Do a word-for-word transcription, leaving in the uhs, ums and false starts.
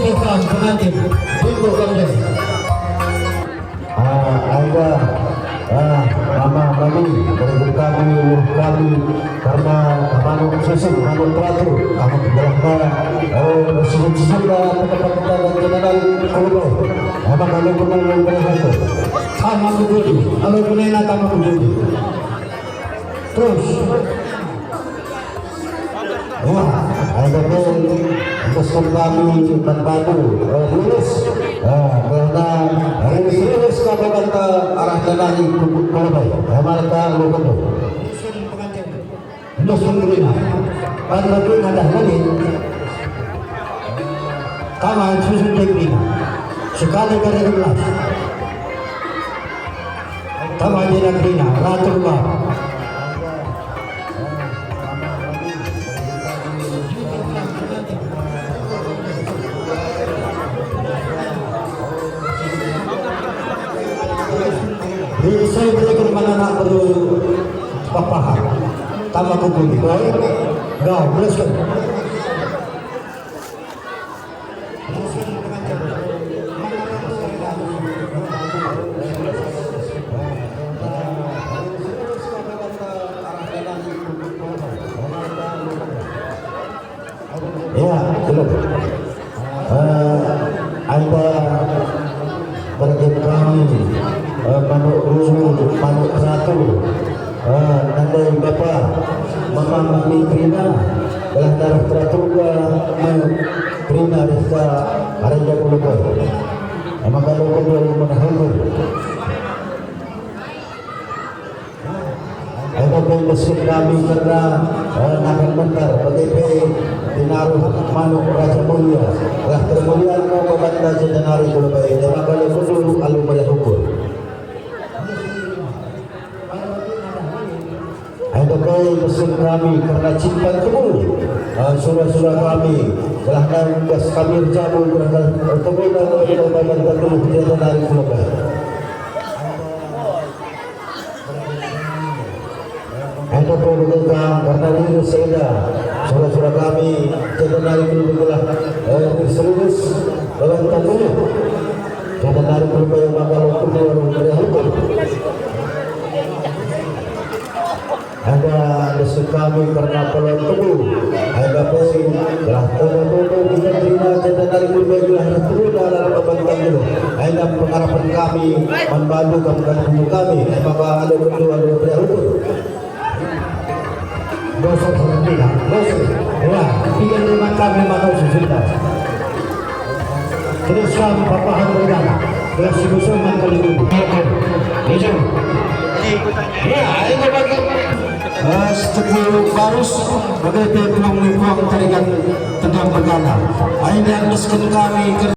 Tuhan pengantin, bingo kau deh. Ah, aida, ah, mama kami, berikut kami, luh kami, karena manuk sisik, manuk teratur, kamu kebelah mana? Oh, sisik-sisik lah, tempat kita dan kenal, kalau boleh. Emang kalau boleh, boleh satu. Sama begini, kalau boleh, sama begini. Terus. Wah, ada pun pesan kami manbadu, eh, rilis. Eh, karena rilis-rilis kami kata arah tengah itu, kalau baik. Eh, mana tak lu ketemu? Dos puluh lima. Pada pun ada lagi. Kawan susun dia lima. Sekali kali lima belas. Tama di negeri na, ratu ba. Di saya berikan mana nak perlu papahan. Tama kumpul di boy. Gau, teruskan. Ya, belum. Eh, ada bagian kami, eh, manuk rungu, manuk ratu. Ah, nandai bapa, mama, mami, prima, belah darah teratuga, ma, prima, Rizka, Arenda, Pulupai. Emang kalau kedua lu mana hukum? Emang pembesit kami karena, eh, nakan bentar, bagi pe, tinaruh manuk Raja Mulia, lah termulia mau membantah jenari Pulupai. Emang kalau kedua lu alu mana hukum? Ai dope pesen kami karena cipta tubuh. Ah, sura-sura kami telah nangkas kami jabu berangkat tubuh dan berbadan tubuh dia dari keluarga. Ai dope pesen karena diri seda sura-sura kami dia dari keluarga. Eh, serius badan tubuh. Dia dari keluarga yang bakal keluar dari hukum. Ada dosa kami karena pelon tebu. Ada pun telah tertutup kita terima janda dari kuda gelah tertutup dalam papan tanggul. Ada pengharapan kami membantu kamu dan ibu kami. Maka ada berdua dua belas hukum. Dosa terhenti lah, dosa. Ya, tiga lima kami maka sudah. Terus kami papahan berdana. Terus si musuh mangkali dulu. Oke. Hijau. Ya, itu bagi. Mas Teguh Barus, bagi pepuang-pepuang tarigan tendang berdana. Ayo, dan miskin kami.